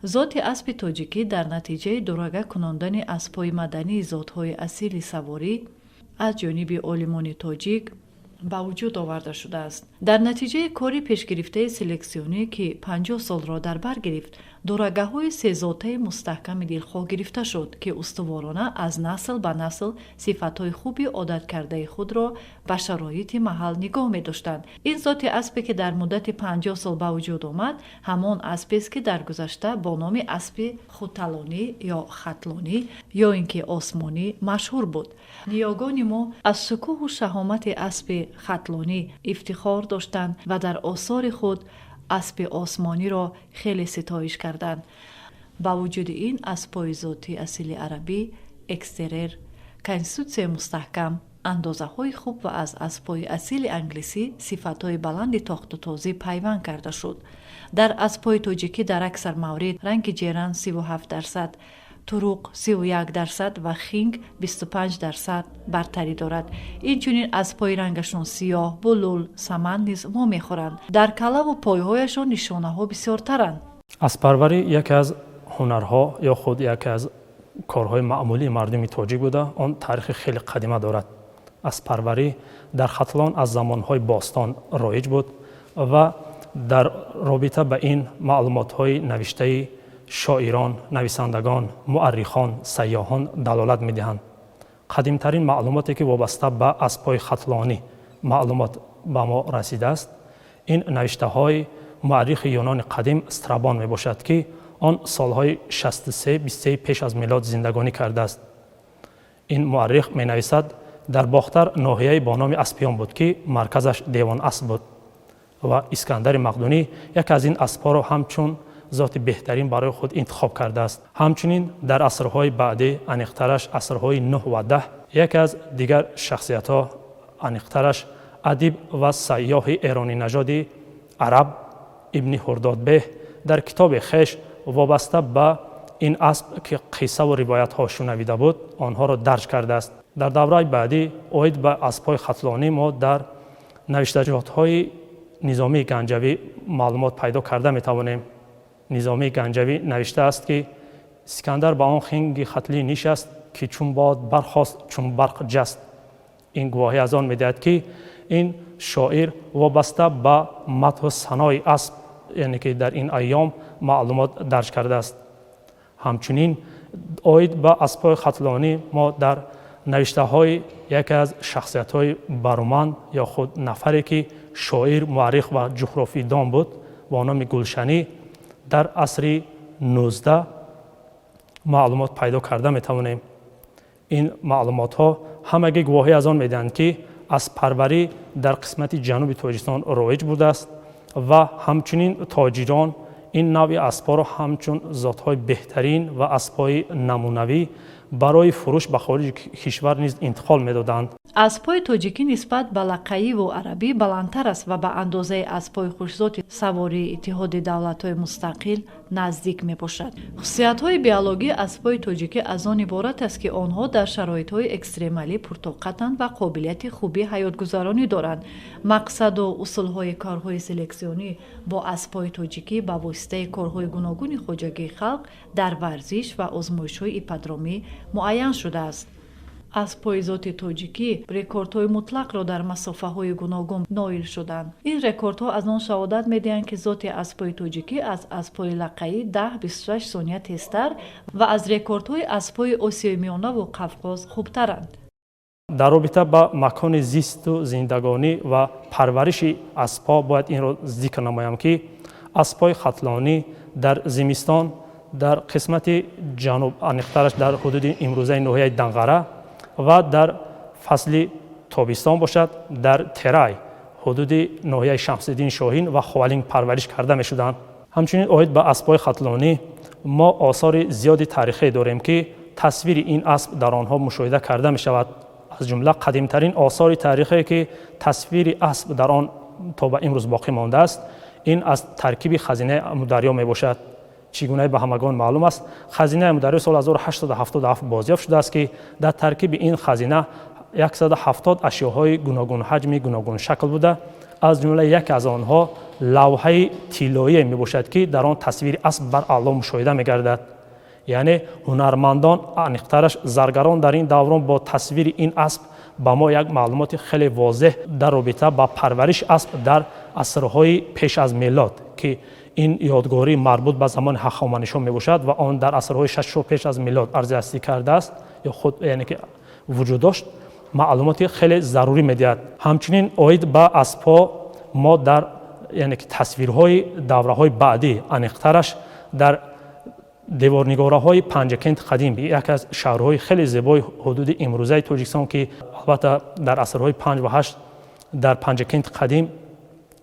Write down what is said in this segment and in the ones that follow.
Зоти аспи тоҷикӣ дар натиҷаи дурага кунондани аспҳои мадании зотҳои асили саворӣ аз ҷониби олимони тоҷик ба вуҷуд оварда шудааст. Дар натиҷаи кори пешгирифтаи селексионӣ, ки 50 солро дар бар гирифт, дурагаҳои сезотаи мустаҳками дилхоҳ гирифта шуд, ки устуворона аз насл ба насл сифатҳои хуби одаткардаи худро ба шароити маҳал нигоҳ медоштанд. Ин зоти аспе, ки дар муддати 50 сол ба вуҷуд омад, ҳамон аспест, ки дар гузашта бо номи аспи хуталонӣ ё хатлонӣ ё ин ки осмонӣ машҳур буд. Ниёгони мо аз шукӯҳу шаҳомати аспи хатлонӣ ифтихор доштанд ва дар осори худ аспи осмониро хеле ситоиш карданд. Ба вуҷуди ин аспҳои зотии асили арабӣ, экстерер, конститутсияи мустаҳкам, андозаҳои хуб ва аз аспҳои асили англисӣ сифатҳои баланди тохтутозӣ пайванд карда шуд. Дар аспҳои тоҷикӣ дар аксар маврид ранги ҷеран 37%, туруқ 31% ва хинг 25% бартарӣ дорад. Инчунин аспҳои рангашон сиёҳ, булул, саман низ вомехӯранд. Дар каллаву пойҳояшон нишонаҳо бисёртаранд. Аспарварӣ яке аз ҳунарҳо ё худ яке аз корҳои маъмулии мардуми тоҷик буда, он таърихи хеле қадима дорад. Аспарварӣ дар Хатлон аз замонҳои бостон роиҷ буд ва дар робита ба ин маълумотҳои навиштаи шоирон, нависандагон, муаррихон, сайёҳон далолат медиҳанд. Қадимтарин маълумоте, ки вобаста ба аспҳои хатлонӣ маълумот ба мо расидааст, ин навиштаҳои муаррихи юнони қадим Страбон мебошад, ки он солҳои 63 23 пеш аз милод зиндагонӣ кардааст. Ин муаррих менависад: дар Бохтар ноҳияе бо номи Аспиён буд, ки марказаш Девон Асп буд ва Искандари Мақдунӣ яке аз ин аспҳоро ҳамчун зоти беҳтарин барои худ интихоб кардааст. Ҳамчунин дар асрҳои баъдӣ, аниқтараш асрҳои 9 ва 10, яке аз дигар шахсиятҳо, аниқтараш адиб ва сайёҳи эронинажоди араб Ибни Ҳурдодбеҳ, дар китоби хеш вобаста ба ин асп, ки қиссаву ривоятҳо шунавида буд, онҳоро дарҷ кардааст. Дар давраи баъдӣ оид ба аспҳои хатлонӣ мо дар навиштаҷотҳои Низомии Ганҷавӣ маълумот пайдо карда метавонем. Низомии Ганҷавӣ навиштааст, ки Искандар ба он хинги хатлӣ нишаст, ки чун бод бархост, чун барқ ҷаст. Ин гувоҳӣ аз он медиҳад, ки ин шоир вобаста ба мадҳу санои асп, яъне ки дар ин айём, маълумот дарҷ кардааст. Ҳамчунин оид ба аспҳои хатлонӣ мо дар навиштаҳои яке аз шахсиятҳои баруманд ё худ нафаре, ки шоир, муаррих ва ҷуғрофидон буд, бо номи Гулшанӣ, дар асри 19 маълумот пайдо карда метавонем. Ин маълумотҳо ҳамагӣ гувоҳӣ аз он медиҳанд, ки аспарварӣ дар қисмати ҷануби Тоҷикистон роиҷ будааст ва ҳамчунин тоҷирон ин навъи аспҳоро ҳамчун зотҳои беҳтарин ва аспҳои намунавӣ барои фурӯш ба хориҷи кишвар низ интиқол медоданд. Аспҳои тоҷикӣ нисбат ба лақаиву арабӣ баландтар аст ва ба андозаи аспҳои хушзоти савории Иттиҳоди Давлатҳои Мустақил наздик мебошад. Хусусиятҳои биологии аспҳои тоҷикӣ аз он иборат аст, ки онҳо дар шароитҳои экстремалӣ пуртоқатанд ва қобилияти хуби ҳаётгузаронӣ доранд. Мақсаду усулҳои корҳои селексионӣ бо аспҳои тоҷикӣ ба воситаи корҳои гуногуни хоҷагии халқ дар варзиш ва озмоишҳои ипподромӣ муайян шудааст. Аспҳои зоти тоҷикӣ рекордҳои мутлақро дар масофаҳои гуногун ноил шуданд. Ин рекордҳо аз он шаҳодат медиҳанд, ки зоти аспҳои тоҷикӣ аз аспҳои лақаӣ 10-26 сония тезтар ва аз рекордҳои аспҳои Осиёи Миёнаву Қавқоз хубтаранд. Дар робита ба макони зисту зиндагонӣ ва парвариши аспҳо бояд инро зикр намоям, ки аспҳои хатлонӣ дар зимистон дар қисмати ҷануб, аниқтараш дар ҳудуди имрӯзаи ноҳияи Данғара, ва дар фасли тобистон бошад, дар Терай, ҳудуди ноҳияи Шамсиддин Шоҳин ва Ховалинг парвариш карда мешуданд. Ҳамчунин оид ба аспҳои хатлонӣ мо осори зиёди таърихие дорем, ки тасвири ин асп дар онҳо мушоҳида карда мешавад. Аз ҷумла қадимтарин осори таърихие, ки тасвири асп дар он то ба имрӯз боқӣ мондааст, ин аз таркиби хазинаи Амударё мебошад. Чӣ гуна ба ҳамагон маълум аст, хазинаи Амударё соли 1877 бозёфт шудааст, ки дар таркиби ин хазина 170 ашёҳои гуногунҳаҷми гуногуншакл буда, аз ҷумла яке аз онҳо Лавҳаи тиллоие мебошад, ки дар он тасвири асп бар аъло мушоҳида мегардад. Яъне ҳунармандон, аниқтараш заргарон, дар ин даврон бо тасвири ин асп ба мо як маълумоти хеле возеҳ дар робита ба парвариши асп дар асрҳои пеш аз мелод, ки ин ёдгорӣ марбут ба замони Ҳахоманишон мебошад ва он дар асрҳои шашо пеш аз мелод арзи ҳастӣ кардааст ё худ яъне ки вуҷуд дошт, маълумоти хеле зарурӣ медиҳад. Ҳамчунин оид ба аспҳо мо дар яъне ки тасвирҳои давраҳои баъдӣ, аниқтараш дар деворнигораҳои Панҷакенти қадим, яке аз шаҳрҳои хеле зебои ҳудуди имрӯзаи Тоҷикистон, ки албатта дар асрҳои 5 ва 8 дар Панҷакенти қадим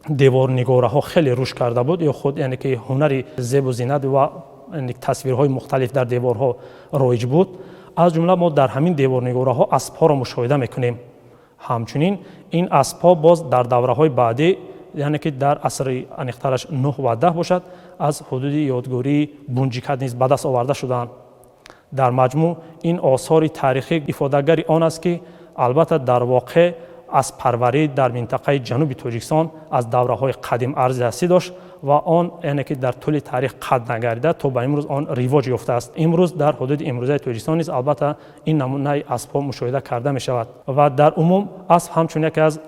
деворнигораҳо хеле рушд карда буд ё худ яъне ки ҳунари зебу зинат ва тасвирҳои мухталиф дар деворҳо роиҷ буд. Аз ҷумла мо дар ҳамин деворнигораҳо аспҳоро мушоҳида мекунем. Ҳамчунин ин аспҳо боз дар давраҳои баъдӣ, яъне ки дар асри аниқтараш 9 ва 10 бошад, аз ҳудуди ёдгории Бунҷикат низ ба даст оварда шудаанд. Дар маҷмӯъ ин осори таърихӣ ифодагари он аст, ки албатта дар воқеъ асппарварӣ дар минтақаи ҷануби Тоҷикистон аз давраҳои қадим арзи ҳастӣ дошт ва он яъне ки дар тӯли таърих қатъ нагардида, то ба имрӯз он ривоҷ ёфтааст. Имрӯз дар ҳудуди имрӯзаи Тоҷикистон низ албатта ин намунаи аспҳо мушоҳида карда мешавад. Ва дар умум асп ҳамчун яке аз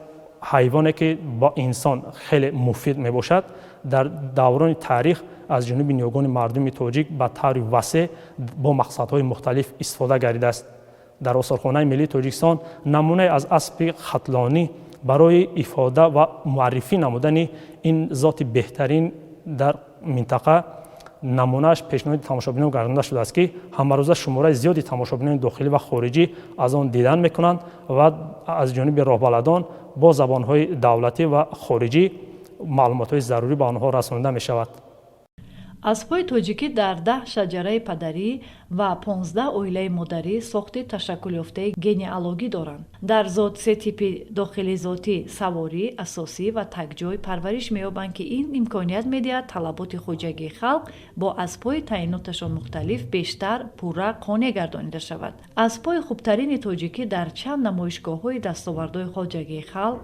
ҳайвоне, ки ба инсон хеле муфид мебошад, дар даврони таърих аз ҷониби ниёгони мардуми тоҷик ба таври васеъ бо мақсадҳои мухталиф истифода гардидааст. Дар Осорхонаи миллии Тоҷикистон намунае аз аспи хатлонӣ барои ифода ва муаррифӣ намудани ин зоти беҳтарин дар минтақа намунааш пешниҳоди тамошобинон гардонда шудааст, ки ҳамарӯза шумораи зиёди тамошобинони дохилӣ ва хориҷӣ аз он дидан мекунанд ва аз ҷониби роҳбаладон бо забонҳои давлатӣ ва хориҷӣ маълумотҳои зарурӣ ба онҳо расонида мешавад. Аспҳои тоҷикӣ дар 10 шаҷараи падарӣ ва 15 оилаи модарӣ сохти ташаккулёфтаи генеалогӣ доранд. Дар зот се типи дохилизотӣ: саворӣ, асосӣ ва такҷой парвариш меёбанд, ки ин имконият медиҳад талаботи хоҷагии халқ бо аспҳои таъиноташон мухталиф бештар пурра қонеъ гардонида шавад. Аспҳои хубтарини тоҷикӣ дар чанд намоишгоҳҳои дастовардҳои хоҷагии халқ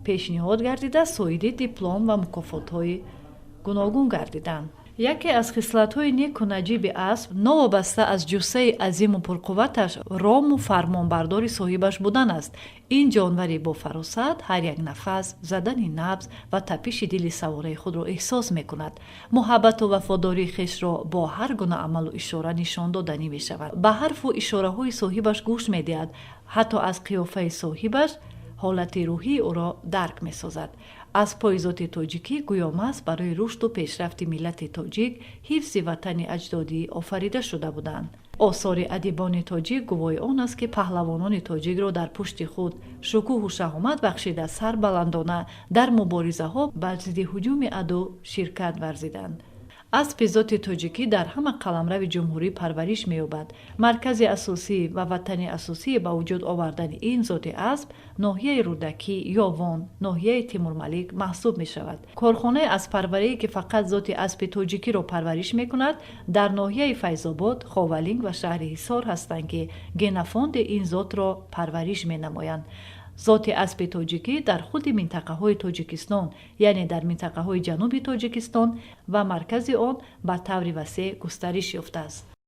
пешниҳод гардида, соҳиби диплом ва мукофотҳои гуногун гардиданд. Яке аз хислатҳои неку наҷиби асп, новобаста аз ҷуссаи азиму пурқувваташ, рому фармонбардори соҳибаш будан аст. Ин ҷонвари бофаросат ҳар як нафас, задани набз ва тапиши дили савораи худро эҳсос мекунад. Муҳаббату вафодории хешро бо ҳар гуна амалу ишора нишон доданӣ мешавад. Ба ҳарфу ишораҳои соҳибаш гӯш медиҳад, ҳатто аз қиёфаи соҳибаш ҳолати рӯҳии ӯро дарк месозад. Аспҳои зоти тоҷикӣ гӯё маҳз барои рушду пешрафти миллати тоҷик, ҳифзи ватани аҷдодӣ офарида шуда буданд. Осори адибони тоҷик гувоҳи он аст, ки паҳлавонони тоҷикро дар пушти худ шукӯҳу шаҳомат бахшида, сарбаландона дар муборизаҳо бар зидди ҳуҷуми аду ширкат варзиданд. Аспи зоти тоҷикӣ дар ҳама қаламрави ҷумҳурӣ парвариш меёбад. Маркази асосӣ ва ватани асосии ба вуҷуд овардани ин зоти асп ноҳияи Рӯдакӣ, Ёвон, ноҳияи Тимурмалик маҳсуб мешавад. Корхонаи асппарварие, ки фақат зоти аспи тоҷикиро парвариш мекунад, дар ноҳияи Файзобод, Ховалинг ва шаҳри Ҳисор ҳастанд, ки генофонди ин зотро парвариш менамоянд. Зоти аспи тоҷикӣ дар худи минтақаҳои Тоҷикистон, яъне дар минтақаҳои ҷануби Тоҷикистон ва маркази он ба таври васеъ густариш ёфтааст.